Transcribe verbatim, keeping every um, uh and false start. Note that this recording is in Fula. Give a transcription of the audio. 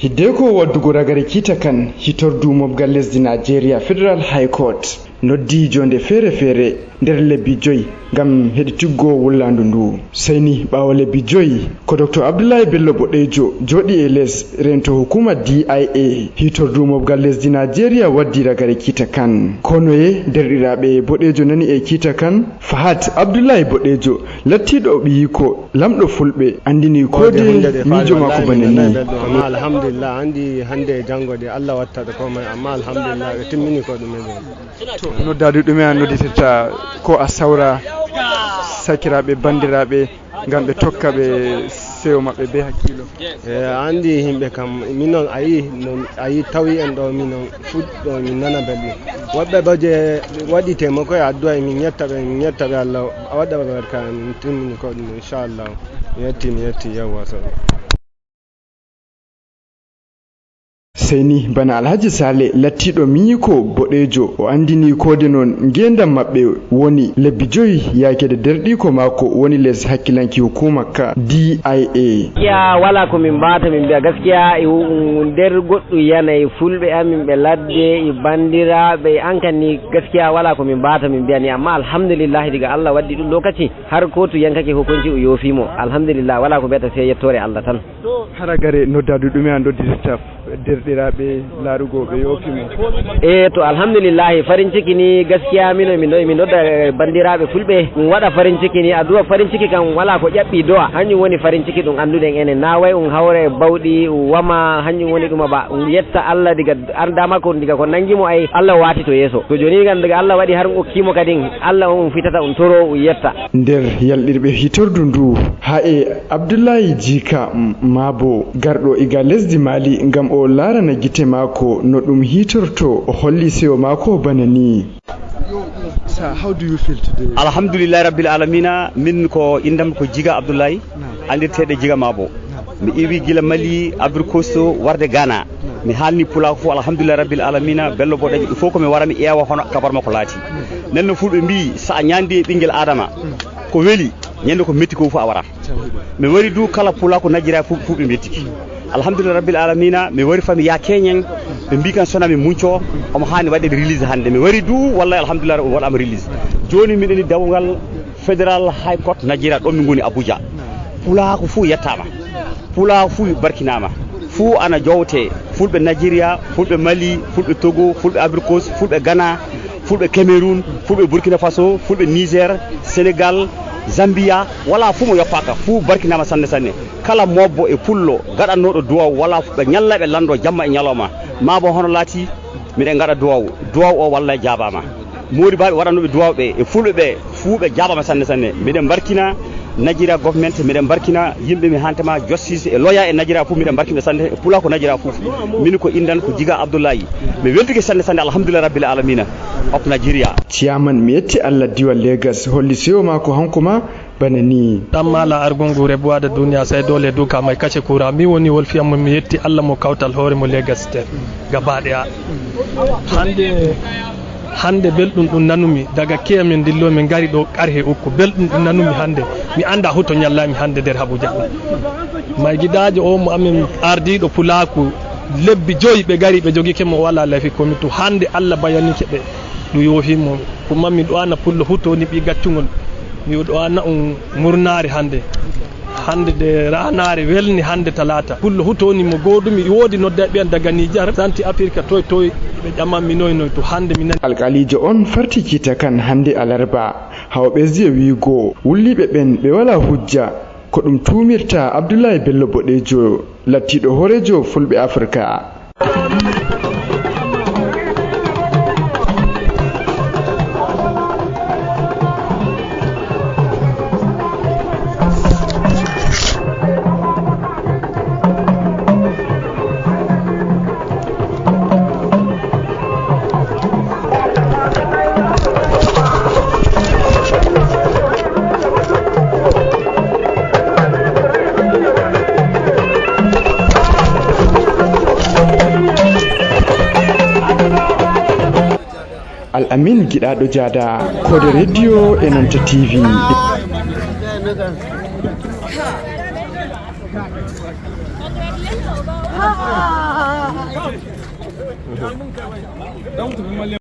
Hiddeko waddugo ragare kiita kan, hitordu mobgal lesdi Najeriya Federal High Court noddi jonde feere-feere nder lebbi joyi ngam heɗitiggo wullaandu ndu. Sey ni ɓaawo lebbi joyi, ko Doktor Abdullahi Bello Boɗeejo jooɗi e les rento hukuma D I A, hitordu mobgal lesdi Najeriya waddi ragare kiita kan. Kono e derɗiraaɓe Boɗeejo nani e kiita kan, Fahad Abdullahi Boɗeejo, lattiiɗo ɓiyiiko lamɗo fulɓe, andini koode miijo maako bana ni. Amma alhamdulillah, andi hande e jango de Allah watta ɗo komai, amma alhamdulillah ɓe timmini ko ɗume ɗo. To noddaɗo, ɗume a nodditirta, ko a sawra sakiraaɓe, bandiraaɓe, ngam ɓe tokka ɓe seyo maɓɓe be hakkilo? E, a andi himɓe kam, minon a yi, non a yi tawi en ɗo, minon fuɗɗo min nana belɗum. Woɓɓe bo je waɗi taimako e addu'a, min yetta ɓe, min yetta ɓe Allah waɗa ɓe barka, min timmini ko ɗum, inchallah. Mi yetti, mi yetti, yawwa, so. Sey ni bana Alhaji Sale, lattiiɗo miyiiko boɗeejo, o anndini koode non ngeendam maɓɓe woni lebbi joyi yaake nde derɗiiko maako woni les hakkilanki hukuuma ka D I A. Gaskiya wala ko min mbata min mbiya, gaskiya e wu-, nder goɗɗum yanayi fulɓe amin ɓe ladde e banndiraaɓe e an kan ni, gaskiya wala ko min mbata min mbiya ni, amma alhamdulillahi diga Allah waddi ɗum lokaci har kotu yankake hukunci o yoofi mo, alhamdulillah wala ko mbiyata sey yettoore Allah tan. Hara gare noddaɗo, ɗume a noddirta derɗiraaɓe laarugo ɓe yoofi mo? E to alhamdulillahi, farin ciki ni gaskiya mino mi no-, mi nodda, eh, banndiraaɓe fulɓe, ɗum waɗa farin ciki ni, addu'a farin ciki kam wala ko ƴaɓɓi do'a, hanjum woni farin ciki ɗum annduɗen enen, na way um hawra e bawɗi, um wama, hanjum woni ɗuma ba, um yetta Allah diga an dama ko diga ko nangi mo ay Allah waati to yeeso. To jooni kam daga Allah waɗi har um okki mo kadin, Allah on um fitata um toro um yetta. Nder yalɗirɓe hitordu ndu, haa e Abdullahi Jika M-, Mabo, garɗo iga lesdi Mali, ngam o laarana gite maako no ɗum hitorto, o holli seyo maako bana ni. Sir, how do you feel today? Alhamdulillahi Rabbil Alamina, min ko indam ko Jiga Abdullahi, andirteeɗo Jiga Mabo. Mi iwi gila Mali, Ivory Coast, warde Ghana. Mi haalni pulaaku fof, alhamdulillahi Rabbil Alamina, bello boɗeejo, il faut ko mi wara mi ƴeewa hono kabar makko laati. Nden no fulɓe mbii, so a ñaandi e ɓinngel Adama, ko weli, ñande ko metti ko fof a wara. Mi wari du kala pulaaku Najeriya fof, fof ɓe mbettiki. Alhamdulillahi Rabbil Alamina, mi wari fami ya keñen, ɓe mbii kan sona mi munco, omo haani waɗeede release hannde. Mi wari du, wallahi alhamdulillahi, o waɗaama release. Jooni miɗen e dawgal Federal High Court Najeriya, ɗon min ngoni Abuja. Pulaaku fof yettaama. Pulaaku fof barkinaama. Fof ana jowte. Fulɓe Najeriya, fulɓe Mali, fulɓe Togo, fulɓe Ivory Coast, fulɓe Ghana, fulɓe Cameroun, fulɓe Burkina Faso, fulɓe Niger, Sénégal, Zambia, wala fof mo yoppaaka. Fof barkinaama sanne sanne. Kala mobbo e pullo gaɗannooɗo duwaw, wala ɓe ñalla ɓe lanndo jamma e ñalawma. Maa bo hono laati, miɗen ngaɗa duwaw. Duwaw o wallay jaabaama. Moodibaaɓe waɗannooɓe duwaw ɓe e fulɓe ɓe, fuu ɓe jaabaama sanne sanne. Miɗen mbarkina Nigeria government, miɗen mbarkina yimɓe mi hantama justice e lawyer e Nigeria fuu, miɗen mbarkina sanne e pulaaku Nigeria fuu. Min ko inndan ko Jiga Abdullahi. Mi weltike sanne sanne, alhamdulillahi rabbil alamina of Nigeria. Chairman, mi yetti Allah, diiwal Lagos holli sewo maako hanko ma bana ni. Ɗan maala argungu rebuwa da duniya sai dole duka mai kashe kura. Mi woni wolfi amma mi yetti Allah mo kawtal hoore mo Lagos State gaba ɗaya. Hande, hande belɗum ɗum nanumi daga keya min dillo min ngari ɗo karhe uku. Belɗum ɗum nanumi hande. Mi anda huto nyallami hande nder Abuja. Mai gidaajo o mo amin ardiɗo pulaaku lebbi joyi ɓe ngari ɓe jogike mo wala laifi komi tu hande Allah bayanike ɓe. Ɗum yoofi mo. Kuma mi ɗowana pullo hutoni ɓi gaccungol. Mi ɗowana um murnaare hande. Hande de raanaare welni hande talaata. Pullo hutoni mo goodumi woodi nodda ɓiyan daga Nijar, Santi Afirka toy toy ɓe ƴamanmi noy noy to hande mi nani. Alkaliijo on farti kiita kan hande alarba. Haa o ɓesdi e wi'ugo wulliiɓe ɓen ɓe walaa hujja. Ko ɗum tuumirta Abdullahi Bello Boɗeejo, lattiiɗo hooreejo Fulɓe Afirka. Al Amin Giɗaaɗo Jaada, Koode Radio e nanta T V.